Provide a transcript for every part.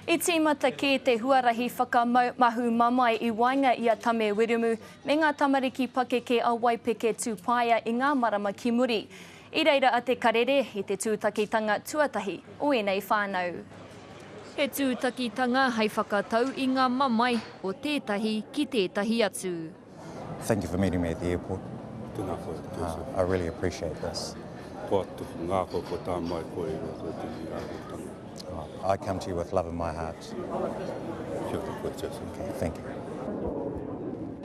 I tīmata kē te huarahi whakamahu mamae i waenga i a Tame Wiremu me ngā tamariki pakeke a Waipeke Tūpaea i ngā marama ki muri. I reira a Te Karere i te tūtakitanga tuatahi o ēnei whānau. He tūtakitanga hei whakatau i ngā mamae o tētahi ki tētahi atu. Thank you for meeting me at the airport. Tēnā koe, Joseph. I really appreciate this. Koa tuku ngākau kua tā mai koe i roto i tēnei āhuatanga. I come to you with love in my heart. Kia ora koe, Joseph. Okay, thank you.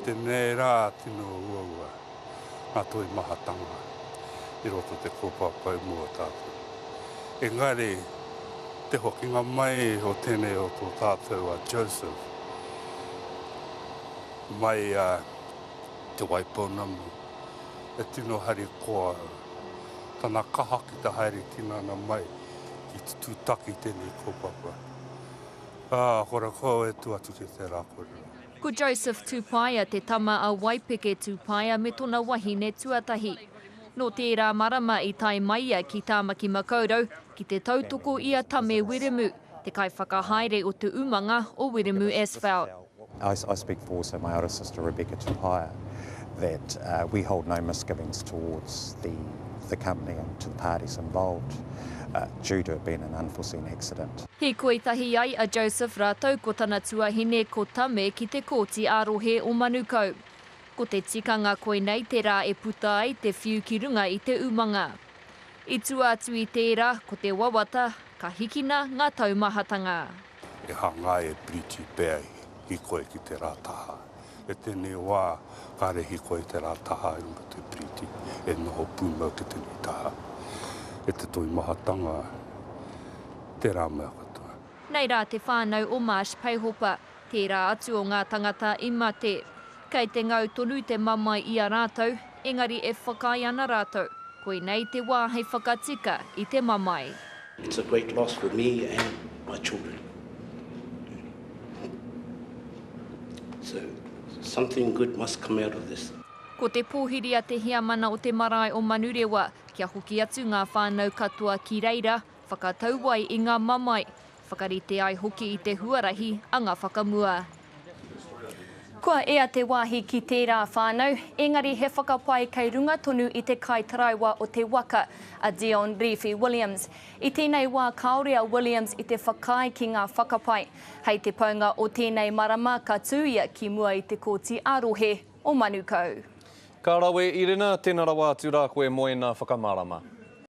Tēnei rā tino uaua ngā toimahatanga i roto te kōpāpai mō tātou. Engari, te hokinga mai o tēnei o tō tātou a Joseph mai a Te Waipounamu, e tino harikoa au. Tana kaha ki te haere tinana mai ki te tūtaki i tēnei kaupapa. Ā, kore kau e tū atu ki tērā kōrero. Ko Joseph Tupaia te tama a Waipeke Tupaia me tona wahine tuatahi. Nō tērā marama i tae mai ia ki Tāmaki Makaurau ki te tautoko i a Tame Wiremu, te kaiwhakahaere o te umanga o Wiremu Asphalt. I, I speak for also my elder sister Rebecca Tupaia that uh, we hold no misgivings towards the, the company and to the parties involved uh, due to it being an unforeseen accident. Hīkoi tahi ai a Joseph rātou ko tana tuahine ko Tame ki te Kōti ā-Rohe o Manukau. Ko te tikanga koinei te rā e puta ai te whiu ki runga i te umanga. I tua atu i tērā, ko te wawata, ka hikina ngā taumahatanga. E hangaia e piriti pea hikoi ki te rā taha. E tēnei wā, kāre hikoi te rā taha i runga te piriti, e noho pūmau ki tēnei taha. E te toimahatanga, tērā mea katoa. Nei rā te whānau o Marsh Peihopa, tērā atu o ngā tangata i mate. Kei te ngau tonu te mamae i a rātou, engari e whakaae ana rātou, koinei te wā hei whakatika i te mamae. It's a great loss for me and my children. So something good must come out of this. Ko te pōhiri a te heamana o te marae o Manurewa, kia hoki atu ngā whānau katoa ki reira, whakatau ai i ngā mamae, whakarite ai hoki i te huarahi anga whakamua. Kua ea te wāhi ki tērā whānau, engari he whakapae kei runga tonu i te kaitaraiwa o te waka, a Dion Rīwhi Williams. I tēnei wā kāore a Williams i te whakaae ki ngā whakapae. Hei te paunga o tēnei marama ka tū ia ki mua i te Kōti ā-Rohe o Manukau. Ka rawe Irina, tena rawa atu ra koe mo ena whakamarama.